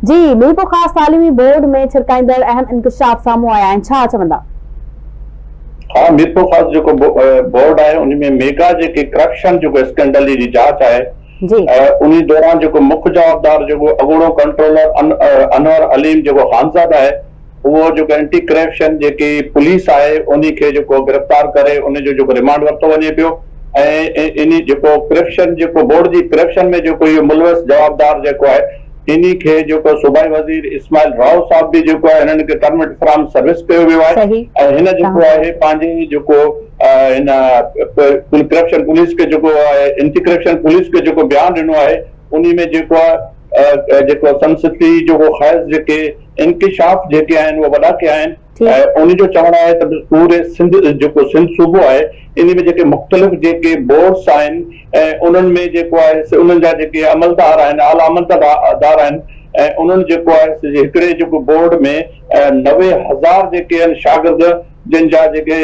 جي ميرپورخاص تعليمي بورڊ ۾ ڇرڪائيندڙ اهم انڪشاف سامهون آيا آهن، ڇا چوندا؟ ها ميرپورخاص جيڪو بورڊ آهي ان ۾ ميگا جيڪي ڪرپشن جيڪو اسڪينڊل جي جاچ آهي انهي دوران جيڪو مک جوابدار جيڪو اڳوڻو ڪنٽرولر انور عليم جيڪو خانزاد آهي اهو جيڪو اينٽي ڪرپشن جيڪي پوليس آهي انهي کي جيڪو گرفتار ڪري ان جو جيڪو ريمانڊ ورتو وڃي پيو ۽ انهي جيڪو ڪرپشن جيڪو بورڊ جي ڪرپشن ۾ جيڪو اهو ملوث جوابدار جيڪو آهي انهي کي جيڪو صوبائي وزير اسماعيل راهو صاحب به جيڪو آهي هنن کي ٽرمٽ فرام سروس ڪيو ويو آهي ۽ هن جيڪو آهي پنهنجي جيڪو هن ڪرپشن پوليس کي جيڪو آهي اينٽي ڪرپشن پوليس کي جيڪو بيان ڏنو آهي انهي ۾ جيڪو آهي جيڪو سنسني جيڪو خيز جيڪي انڪشاف جيڪي آهن اهي وڏا ڪيا آهن ۽ ان جو چوڻ آهي ته پوري سنڌ جيڪو سنڌ صوبو آهي ان ۾ جيڪي مختلف جيڪي بورڊس آهن ۽ انهن ۾ جيڪو آهي انهن جا جيڪي عملدار آهن اعليٰ عملدار آهن ۽ انهن جيڪو آهي هڪڙي جيڪو بورڊ ۾ 90,000 جيڪي آهن شاگرد جن جا جيڪي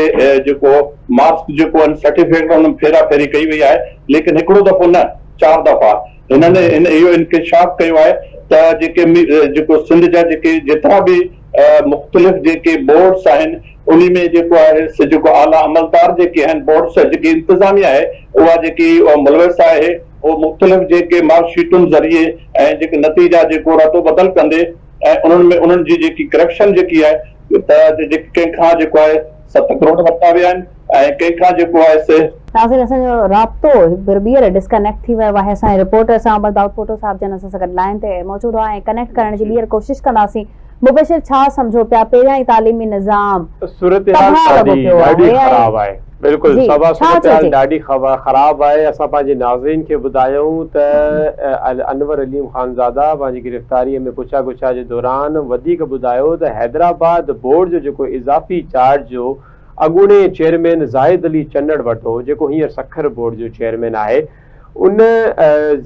جيڪو مارڪس جيڪو آهن سرٽيفڪيٽ انهن ڦيرا ڦيري ڪئي وئي آهي ليڪن هڪڙو دفعو نه چار دفعا هنن هن اهو انڪشاف ڪيو آهي ته جيڪي جيڪو سنڌ جا جيڪي جيترا به مختلف جيڪي بورڊس آهن انهي ۾ جيڪو آهي سي جيڪو اعليٰ عملدار جيڪي آهن بورڊس جيڪي انتظاميه آهي اها جيڪي ملوث آهي اهو مختلف جيڪي مارڪ شيٽن ذريعي ۽ جيڪي نتيجا جيڪو رتو بدل ڪندي ۽ انهن ۾ انهن جي جيڪي ڪرپشن جيڪي آهي ته جيڪي ڪنهن کان جيڪو آهي 7 ڪروڙ ورتا ويا آهن ۽ ڪنهن کان جيڪو آهي سي. ناظرين اسان جو رابطو هڪ ڀيرو ٻيهر ڊسڪنيڪٽ ٿي ويو آهي اسان جي رپورٽر سان عمر دائود پوٽو صاحب جن اسان سان گڏ لائين تي موجود هئا ۽ ڪنيڪٽ ڪرڻ جي ٻيهر ڪوشش ڪنداسين مبشر ڇا سمجهو پيا پهريان ئي تعليمي نظام صورتحال تباهه لڳو ڏاڍي پيو ڏاڍي آهي ۽ خراب آهي بلڪل جي صبا ڇا صورتحال چئجي. ڏاڍي خراب آهي اسان پنهنجي ناظرين کي ٻڌايون ته انور عليم خانزاده پنهنجي گرفتاري ۾ پڇا ڳڇا جي دوران وڌيڪ ٻڌايو ته حيدرآباد بورڊ جو جيڪو اضافي چارج جو اڳوڻي چيئرمين زاهد علي چنڙ وٽ هو جيڪو هينئر سکر بورڊ جو چيئرمين آهي ان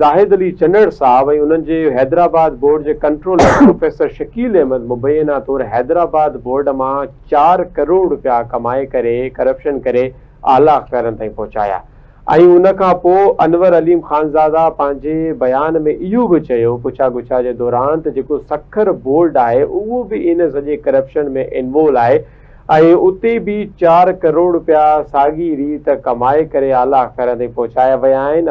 زاهد علي چنڙ صاحب ۽ انهن جي حيدرآباد بورڊ جي ڪنٽرولر پروفيسر شڪيل احمد مبينا طور حيدرآباد بورڊ مان چار ڪروڙ رپيا ڪمائي ڪري ڪرپشن ڪري اعليٰ اختيارن تائين پهچايا ۽ ان کان پوء انور عليم خانزاده پنهنجي بيان ۾ اهو به چيو پڇا ڳڇا جي دوران ته جيڪو سکر بورڊ آهي اهو به ان سڄي ڪرپشن ۾ انوول آهي ۽ اتي به چار ڪروڙ رپيا ساڳي ريت ڪمائي ڪري اعليٰ اختيارن تائين پهچايا ويا آهن.